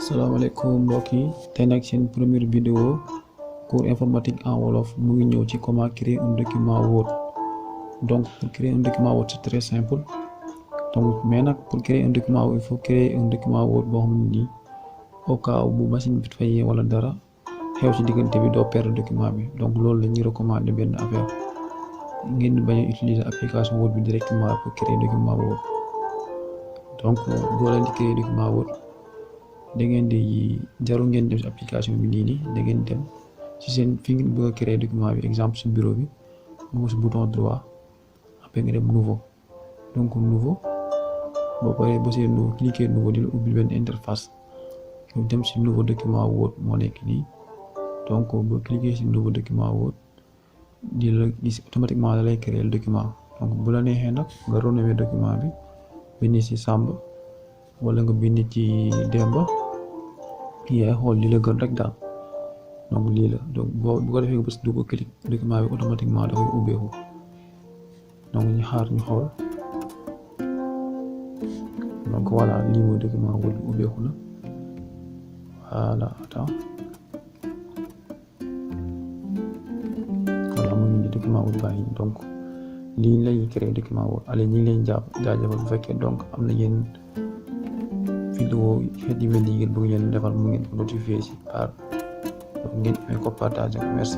Salaamaaleykum mbokk yi tey nag seen première vidéo cours informatique en wolof mu ngi ñëw ci comment créer un document Word. Donc pour créer un document Word c'est très simple, donc mais nag pour créer un document il faut créer un document Word boo xam ne nii au cas où bu machine bi fayee wala dara xew ci diggante bi doo perdre document bi. Donc loolu la ñuy recommander benn affaire, ngeen bañ a utiliser application Word bi directement pour créer document Word. Donc boo leen di créer document Word da ngeen di jarul ngeen dem ci application bi nii da ngeen dem ci seen fi ngeen bëgg a créer document bi, exemple ci bureau bi mu ci bouton droit après nga dem nouveau. Donc nouveau boo paree ba see nouveau cliquer nouveau di la ubbil benn interface nga dem ci nouveau document Word moo nekk nii. Donc boo cliquer ci nouveau document Word di la gis automatiquement da lay créer le document. Donc bu la neexee nag nga renommer document bi bind ci Samba wala nga bind ci Demba, yaay xool li la gën rek daal. Donc lii la, donc bu ko defee nga bës double clic document bi automatiquement dafay ubbeeku. Donc ñu xaar ñu xool. Donc voilà, lii mooy document Word bi ubbeeku na. Voilà, attends. Voilà, mu ngi nii document Word baa ngi nii. Donc lii lañuy créer document Word. Allez, ñu ngi leen jaajëfal bu fekkee donc am na yenn vidéo xeet yu mel ni ngeen bëgg leen defal mu ngeen ko notifier ci par ngeen amee ko partager. Merci.